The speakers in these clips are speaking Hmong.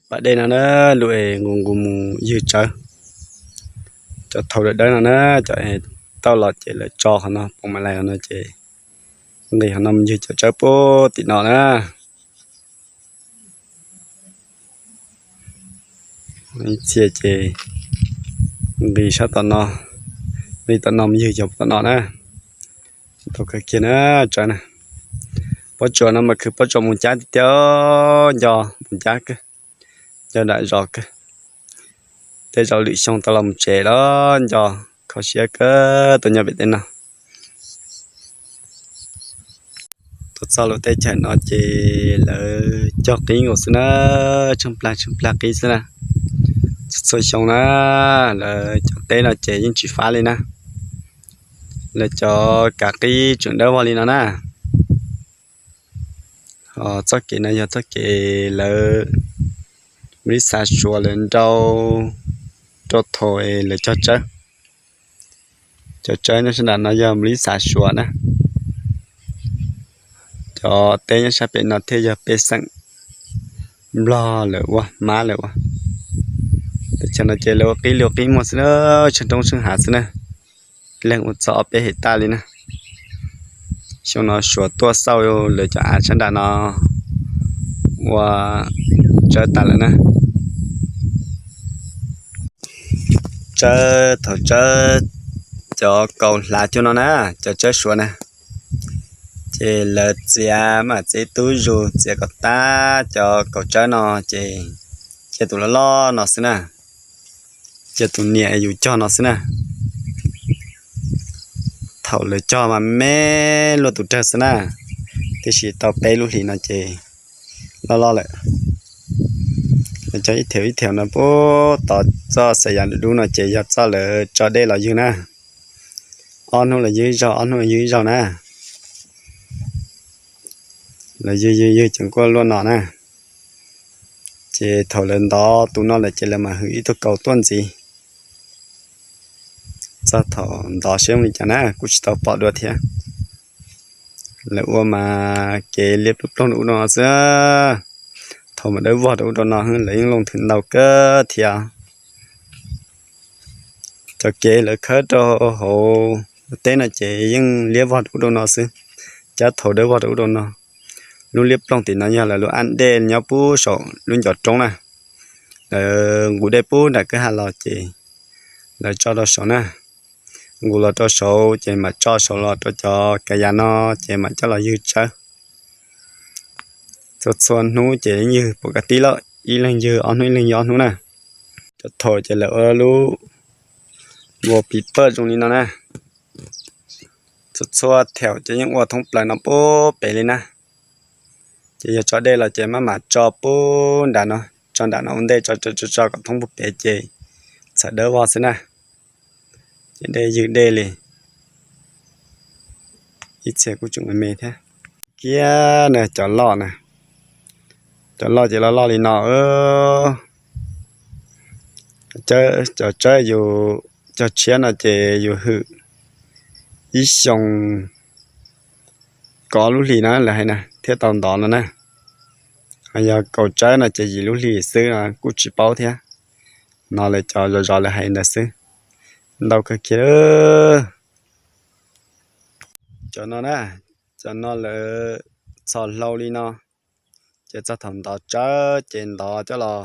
Pas dej no na, lub es nqus nqus mus ywg tsawv. Cov thaum dawb dawb no na, cov es tauj los ces lawv tso qhov no, poo ma lais qhov no ces nqis qhov no mus ywg cov tsawb puag tim no na. Ib txhia ces nqis sab tom no, nqis tom no mus ywg cov tom no na. Tau kawg kiag na, tsawv na. Pob tsuas no mas khwv pob tsuas mus cab tiag tiag, nco mus cab kawg, nco dam zos kawg. Tej zaum lwm xyoo tau los mus tsev los nco, kho siab kawg tau nyob pem tej no. Tuaj txog lub teb chaws no ces lawv cog qib nkaus xwb na, tsheej plag tsheej plag qib xwb na. Txhua txhua xyoo na, lawv cov teb no ces yeej tsis fab li na. Lawv cov kav qib tseem dawb vog li no na. Ho txoj kev no yog txoj kev lawv li xav suav lawv nrau rau thaum lawv cog tsawb. Cov tsawb nyob sab nram no yog li xav suav na. Cov teb nyob sab pem no thiaj yog pej xeem Nplog lawv ua, Mab lawv ua. Teb chaws no ces lawv ua qib li ua qib muag xwb na, tsheej roob tsheej hav xwb na. Leej ua txog ob peb hais taj li na. Xyoo no suav tuaj xauj lawv cov av sab nram no ua tsawb tas lawm na. Tsawb thaum tsawb cov kaus hlav cuag no na, cov tsawb suav na, ces lawv txiav mas txiav ib tug zug txiav kom tab cov kaus tsawb no ces cia tus loj loj no xwb na, cia tus niam yus cog no xwb na. Thaum lawv cog mas me luaj tus rawg xwb na, tiam sis tau peb lub hlis no ces loj loj lawm. Lawv cog ib theem ib theem no puag tod, txoj xav yas dub dub no ces yog txoj lawv tso dej los ywg na. Ob hnub los ywg ib zaug, ob hnub los ywg ib zaug na. Lawv ywg ywg ywg ces kuj luaj no na. Ces thaum lawv ntov tus no lawm ces lawv mam hwm ib tug kaus tuaj ntxiv. Txog thaum ntov seb zoo li cas na kuj tsis tau pom dua thiab. Lawv ua mas kev liab ploog ploog rau ub rau no xwb. Thaum mas dawb vog rau ub rau no lawv yeej loo thwm ntau kawg thiab. Cov kev lawv khawb rau hauv teb no ces yeej liab vog rau ub rau no xwb, cab thaum dawb vog rau ub rau no. Lub liab ploog tim no yog lawv lub ab dej nyob puag saum lub ncov roob na. Lawv nqus dej puag nram kwj ha los ces lawv tso rau saud na. Nqus los rau saud ces mam tso saud los rau cov kav yas no ces mam coj los ywg tsawb. Txhua txhua hnub ces ywg pom kas tib lawm, ib leeg ywg ob hnub, ib leeg ywg ob hnub na. Cov thaum ces lawv ua lub npua piv pawj zoo li no na. Txhua txhua thaum ces yeej ua thoob plaws no puag pem li na. Ces yog tso dej los ces maj mam tso puag nram no, tso nram no ua ntej, tso tso tso tso kom thoob puag pem ces txhawm dawb vog xwb na. Ces dej ywg dej li. Ib txhia kuj tseem me me thiab. Kiag na cov loj na, cov loj ces loj loj li no. Cov tsawb yus cog tshiab no ces yus hwm ib xyoos kaum lub hlis na lawv hais na thiaj tau ntov no na. Ho yog kaus tsawb no ces yim lub hlis xwb no kuj tsis paub thiab. No lawv cov zov zov lawv hais ntawd xwb. Ntau kawg kiag. Cov no na, cov no lawv txhos hlau li no, ces txog thaum ntov tsawb ces ntov coj los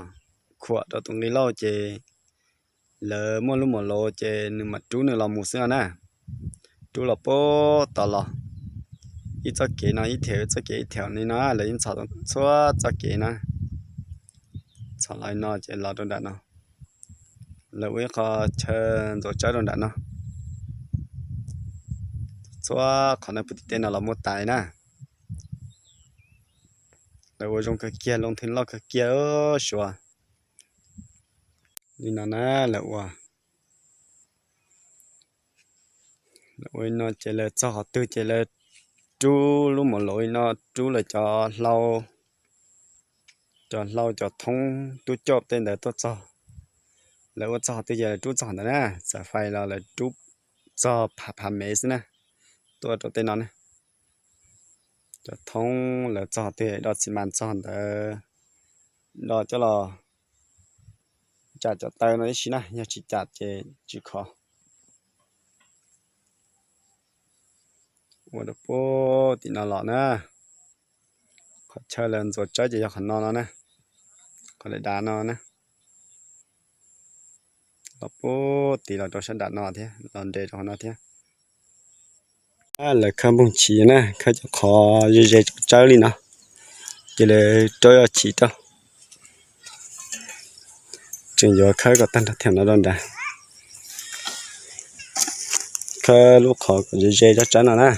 khuam rau tus nqi lauj ces lawv muaj lub mos lauv ces nws mam rub nws los mus xwb no na. Rub los puag tod los, ib txoj kev no ib theem, ib txoj kev ib theem li no, lawv yeej txhos txhua txoj kev na. Txhos los no ces los rau nram no, lawv ua ib qho chaw ntxuav tsawb rau nram no. Txhua qhov no puag tim tej no los muaj tas na. Lawv ua zoo kawg kiag, loo thwv loj kawg kiag suav. Li no na, lawv ua, lawv ua li no ces lawv txog qhov twg ces lawv rub lub mos lauv li no, rub lawv cov hlau, cov hlau cov thoob tub coj tej ntawd tuaj txog. Lawv ua txog qhov twg ces lawv rub txog ntawd na, txawm fais los lawv rub txog phav phav mev xwb na, tuaj rau tej no na. Cov thoob lawv txog qhov twg do xi mas txog ntawd, do coj los cam cov taw no ib si na, yog tsis cam ces tsis khov. Ua rau puag tim no los na. Qhov chaw lawv ntxuav tsawb ces yog qhov no no na, qhov dav dav no na. Los puag tim los rau sab nram no thiab, los nres rau qhov no thiab. Lawv khawb npoog chiv na, khawb cov qhov ze ze tsawb li no, ces lawv rau yog chiv rau. Tseem yuav khawb kom tag nrho thiam no rau nrad. Khawb lub qhov kom ze ze tsawb tsawb no na.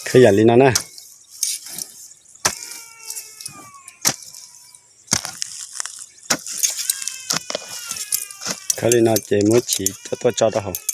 Khawb yam li no na. Khawb li no ces muab chiv coj tuaj tso rau hauv.